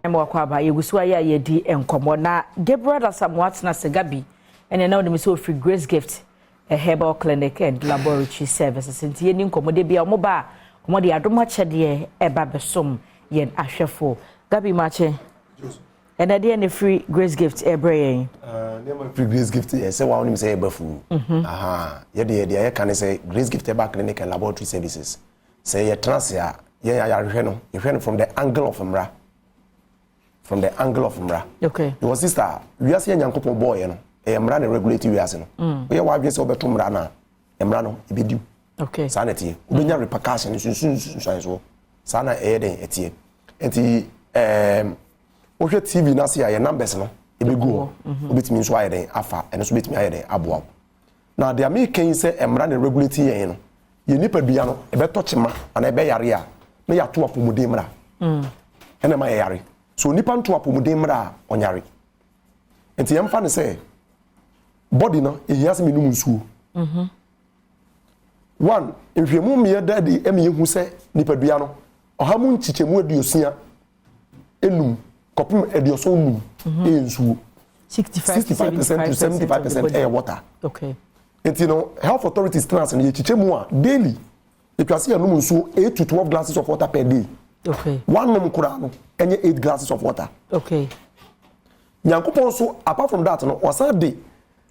Ma wakɔ aba, yɛgu so ayɛ a yɛdi nkɔmmɔ na Gabriel Asamoah tena se Gabi ɛne na wonim sɛ ɔfiri Grace Gift Herbal Clinic and Laboratory Services, nti yɛni nkɔmmɔ de bia ɔmo ba a, ɔmo de adom akyɛdeɛ ɛba bɛsom yɛn ahwɛfo. Gabi, makye. Ɛnɛ deɛ ne firi Grace Gift ɛbrɛ yɛn? Nneɛma firi Grace Gift yɛ sɛ wɔn anim sɛ yɛba fuu. Yɛde yɛde yɛka ne sɛ Grace Gift Herbal Clinic and Laboratory Services, sɛ yɛtena ase a, yɛn ayarehwɛ no, yɛhwɛ no from the angle of mmara, from the angle of mmara. Because sister, wiase yɛ Nyankopɔn bɔɔyɛ no, ɛyɛ mmara na regulate wiase no. Woyɛ w'adwene sɛ wobɛto mmara no a, mmara no ɛbɛdiw. Saa na ɛteɛ. Wobɛnya repercussion, nsunsunsunsuansoɔ. Saa na ɛyɛ den ɛteɛ. Nti wohwɛ TV no ase a, yɛ numbers no ɛbɛgu hɔ. Wobɛtumi nso ayɛ den afa ɛno nso, bɛtumi ayɛ den aboa wo. Na deɛ meka yi sɛ mmara na regulate yɛn no, yɛ nipadua no ɛbɛtɔ kyema anaa ɛbɛyare a, na yɛato apɔmuden mmara. Ɛna ɛma yɛyare. So nipa nto apɔmuden mmara a, ɔnyare. Nti yɛmfa no sɛ body no ehia sɛ menum nsuo. One, nhwɛmu mmeɛ da de ɛma yɛhu sɛ nipadua no 65% kɔpem 75 ɛyɛ nsuo. 65. 65% to 75% ɛyɛ water. Nti no, health authorities tena ase no, yɛkyekyɛ mu a, daily etwa se yɛnom nsuo 8 to 12 glasses of water per day. Wanom koraa no, ɛnyɛ 8 glasses of water. Nyankopɔn nso, apart from that no, ɔsan de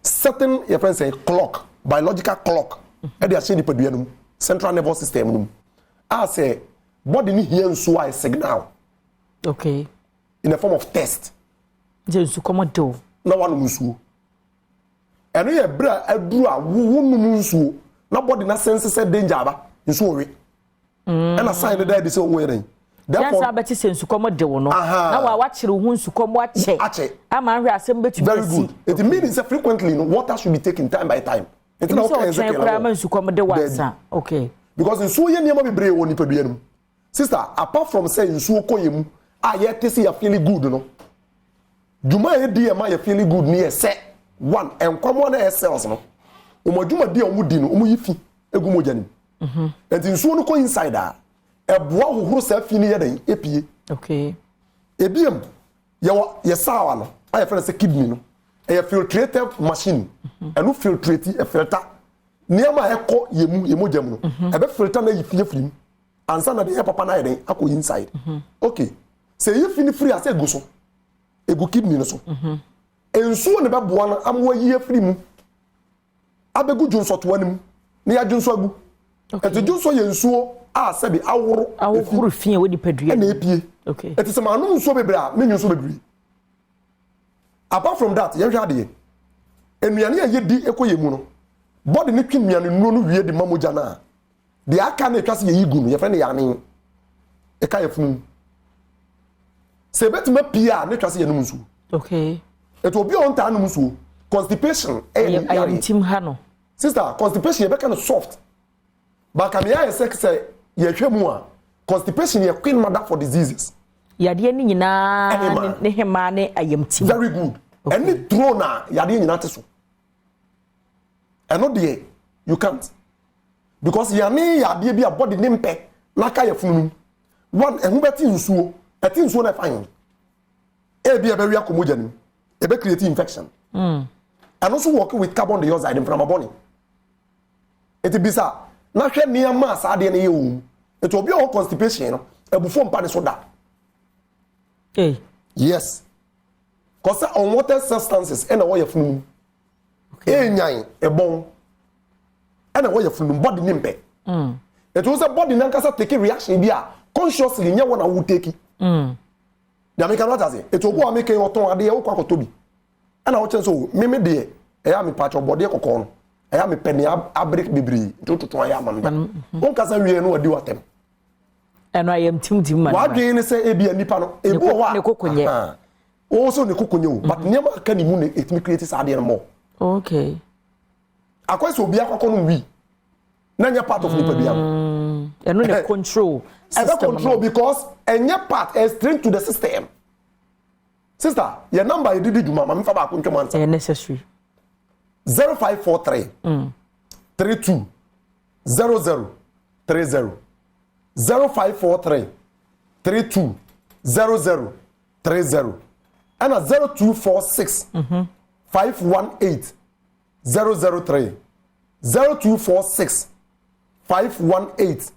certain, yɛfrɛ sɛ clock, biological clock, ɛde ahyɛ nipadua no mu, central nervous system no mu, a sɛ body no hia nsuo a, signal in the form of thirst. Nti nsukɔm de wo. Na wanom nsuo. Ɛno yɛ berɛ a aduru a wonom nsuo na body na sense sɛ danger aba, nsuo we, ɛna sign no da adi sɛ woyɛ dɛn. Yansa bɛte sɛ nsukɔm de wo no, na wa wakyere wo ho nsukɔm akyɛ. Akyɛ. Ama ahwɛ asɛm bɛtumi. Very good. It means sɛ frequently no, water should be taken time by time. Nti na wɔka sɛ ɔtwɛn koraa ma nsukɔm de wo ansa, okay. Because nsuo yɛ nneɛma bebree wɔ nipadua no mu. Sister, apart from sɛ nsuo kɔ yɛ mu a yɛte sɛ yɛ feeling good no, dwuma a yɛdi yɛ ma yɛ feeling good no yɛ sɛ, one, nkwamoa no yɛ cells no, wɔn adwumadi a wɔn di no, wɔn yi fi egu mogya no mu. Nti nsuo no kɔ inside a, ɛboa hohoro saa fi no yɛ dɛn epie. Ebiem, yɛwɔ yɛ saawa no a yɛfrɛ no sɛ kidney no, ɛyɛ filtrated machine. Ɛno filtrate, ɛfilter nneɛma a ɛkɔ yɛ mu, yɛ mogya mu no. Ɛbɛ filter na yi fi efiri mu ansa na deɛ ɛyɛ papa na ayɛ dɛn akɔ inside. Okay, sɛ eyi fi ne firi ase egu so, egu kidney no so, nsuo na bɛboa no ama wayi afiri mu abɛgu dwonsɔtoa no mu na yɛadwonsɔ agu. Ɛnti dwonsɔ yɛ nsuo a sɛbi aworo. Ahohoro fi a wɔ nipadua. Ɛna epie. Ɛti sɛ maa nom nsuo bebree a, menyu nsuo bebree. Apart from that, yɛhwɛ adeɛ, nnuane a yɛdi kɔ yɛ mu no, body ne twe nnuane nnuro no wie de ma mogya no a, deɛ aka no atwa sɛ yɛyi gu no, yɛfrɛ no yane, ɛka yɛ funu. Sɛ ebɛtumi apue a, ne twa sɛ yɛnom nsuo. Ɛti obi a ɔntaa nom nsuo, constipation ɛyɛ ne yareɛ. Ayamtim ha no. Sister, constipation yɛbɛka no soft, but kame ayɛ sɛ yɛhwɛ mu a, constipation yɛ queen mother for diseases. Yadeɛ no nyinaa ne hemaa ne ayamtim. Very good. Ɛne throne a yadeɛ nyinaa te so. Ɛno deɛ, you can't, because yane yɛ adeɛ bi a body ne mpɛ n'aka yɛ funu mu. One, ɛho bɛte nsuo, ɛte nsuo na ɛfa yɛn ebi ɛbɛwi akɔ mogya no mu, ɛbɛ create infection. Ɛno nso work with carbon dioxide, mframa bɔne. Eti bisa na hwɛ nneɛma a saa adeɛ no yɛ wɔ mu. Eti obi a ɔwɔ constipation no, abufuo mpa ne so da. Hey. Yes, kɔsɛ unwanted substances ɛna ɛwɔ yɛ funu mu, enyan ɛbɔn ɛna ɛwɔ yɛ funu mu, body ne mpɛ. Etu sɛ body nankasa take reaction bi a consciously nyɛ wɔn a wo take. Deɛ meka no ata ase. Etu obi a meka yi, ɔtɔn adeɛ, wokɔ akɔtɔ bi, ɛna wɔkyɛn so mímí deɛ, ɛyɛ a mepa kyɛw, bɔdeɛ kɔkɔɔ no, ɛyɛ a mepɛ nea abere bebree, nti wototo ayɛ ama me da. Wonkasa wie no, wadi watɛm. Ɛno ayamtim ma no. Wadwene ne sɛ ebi a nipa no ebi wɔ hɔ a ne koko nyɛ. Wɔn nso ne koko nyɛ o, but nneɛma aka ne mu na etumi create saa adeɛ no mɔ. Akɔyɛ sɛ obi akɔkɔ no wi na nyɛ part of nipadua no. Ɛno ne control system. Ɛbɛ control because ɛnyɛ part, ɛ straight to the system. Sister, yɛ number yɛ didi dwuma, maame fa baako ntwam ansa. Ɛyɛ necessary. 0543 32 00 30, 0543 32 00. 30, ɛna 0246 518 003, 0246 518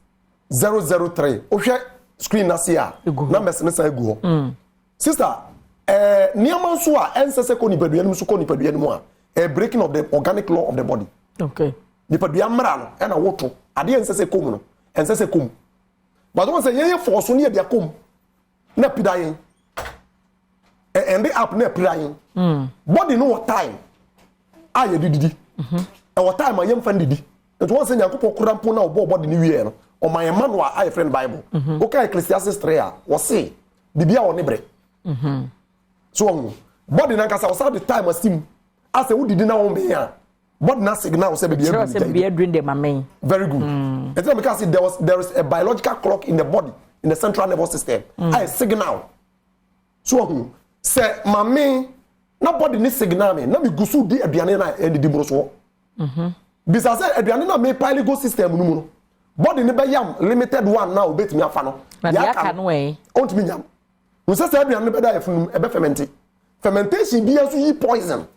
003. Wohwɛ screen n'ase a, numbers ne san egu hɔ. Sister, nneɛma nso a ɛnsɛ sɛ kɔ nipadua no mu so kɔ nipadua no mu a, breaking of the organic law of the body. Nipadua mmara no ɛna woto adeɛ ɛnsɛ sɛ kɔ mu no, ɛnsɛ sɛ kɔ mu, but wɔn sɛ yɛn yɛ fɔɔso ne yɛde akɔ mu na pida yɛn ɛnde up na pira yɛn. Body no wɔ time a yɛde didi, ɛwɔ time a yɛmfa ndidi. Nti wɔn sɛ Nyankopɔn kura mpo na ɔbɔ body no wie no, ɔma yɛn manual a yɛfrɛ no Bible. Woka Ecclesiastes 3 a, wɔse biribi a wɔne brɛ so wɔn body nankasa ɔsa de time asi mu asɛ wodidi na wɔn bɛn a, body na signal sɛ baabi aduru. Sɛ baabi aduru de ma mɛn. Very good. Ɛti na mi ka say there is a biological clock in the body, in the central nervous system, a signal so ɔhu sɛ maame na body ni signal mi na mi gu so di aduane na ɛdidi boro soɔ. Bisa sɛ aduane na mi pile go system no mu no, body ni bɛ yam limited one na obetumi afa no. Na deɛ aka no ɛ. Ɔntumi nyam nsɛ sɛ aduane no bɛda yɛ funum, ɛbɛ ferment. Fermentation bi nso yi poison.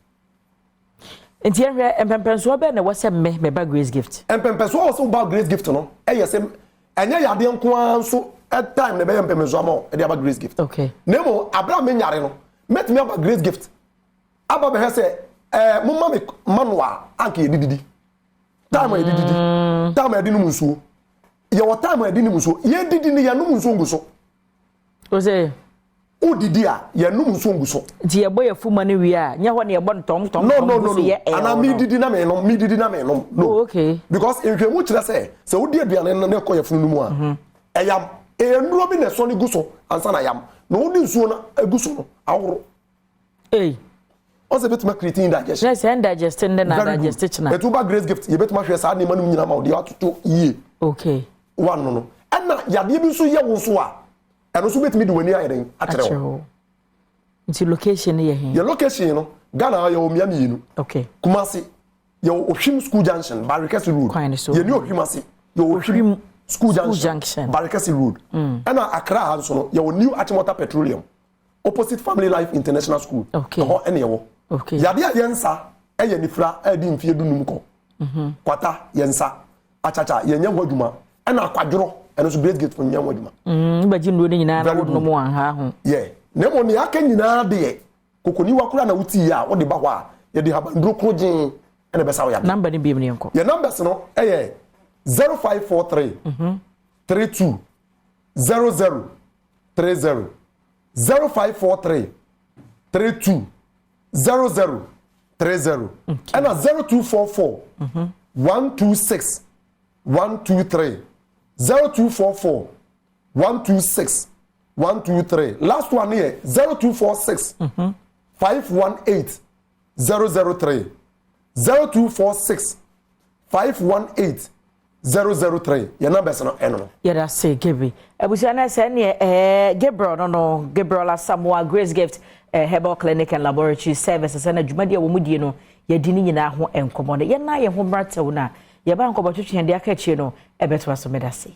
Nti yɛhwɛ mpɛmpɛnsoɔ bɛɛ na ɛwɔ sɛ mme meba Grace Gift? Mpɛmpɛnsoɔ wɔ sɛ woba Grace Gift no, ɛyɛ sɛ ɛnyɛ yadeɛ nko ara nso time na ɛbɛyɛ mpɛmpɛnsoɔ ama wo ɛde aba Grace Gift. Na mmom abere a menyare no, mɛtumi aba Grace Gift aba bɛhwɛ sɛ momma me manual anka yɛde didi, time a yɛde didi, time a yɛde nom nsuo. Yɛwɔ time a yɛde nom nsuo, yɛdidi no, yɛnom nsuo ngu so. O sɛ. Wodidi a, yɛnom nsuo ngu so. Nti yɛbɔ yɛ fuma no wie a, nyɛ hɔ na yɛbɔ no tɔm tɔm? No, no, no, no, anaa mi didi na mi nom, mi didi na mi nom, no. Oh, okay. Because nhwɛmu kyerɛ sɛ wodi aduane no na ɛkɔ yɛ funu no mu a, ɛyam, ɛyɛ nnuro bi na ɛsɔ ne gu so ansa na yam na wodi nsuo no egu so no ahoro. Ee. Ɔsɛ bɛtuma create indigestion. Na sɛ indigest ne na digest kyina. Etu ba Grace Gift, yɛbɛtuma hwɛ saa nneɛma no nyinaa ma ɔde atoto yie. One no, ɛna yadeɛ bi nso yɛ wo nso a, ɛno nso bɛtumi de w'ani ayɛ den akyerɛ wo. Nti location no yɛ he? Yɛ location no, Ghana yɛ wɔ mmea mmienu. Kumasi, yɛ wɔ Ohwim School Junction, Barikɛsi Road. Kwan so. Yɛ ni Ohwim ase, yɛ wɔ Ohwim School Junction, Barikɛsi Road. Ɛna Accra ha nso no, yɛ wɔ New Achimota Petroleum, opposite Family Life International School. Ɛhɔ ɛna yɛ wɔ. Yadeɛ a yɛn nsa ɛyɛ nifira ɛdi mfie 15 kɔ, kwata yɛn nsa, akyakya yɛn nyɛ ho adwuma, ɛna akwadworɔ, ɛno nso Grace Gift nyɛ ho adwuma. Wobɛgye nnuro no nyinaa na wonom anha ho. Yɛ na mmom nea aka nyinaa deɛ, kokoniwa koraa na wotii yɛ a, wode ba hɔ a, yɛde habanduro koro gyeen ɛna ɛbɛsa wo yadeɛ. Number no biom ne yɛnkɔ. Yɛ numbers no ɛyɛ 0543 32 00 30, 0543 32 00 30, ɛna 0244 126 123, 0244 126 123. Last one yɛ 0246 518 003, 0246 518 003. Yɛn numbers no ɛno no. Yɛda se Gabriel abusua no sɛ neɛ Gabriel no, Gabriel Asamoah, Grace Gift Herbal Clinic and Laboratory Services, ɛna dwumadi a wɔn mu die no, yɛdi ne nyinaa ho nkɔmmɔ no. Yɛn nan yɛn ho mmaratew no a yɛba nkɔmmɔ twetwe yɛn de aka akyire no ɛbɛto aso. Meda se.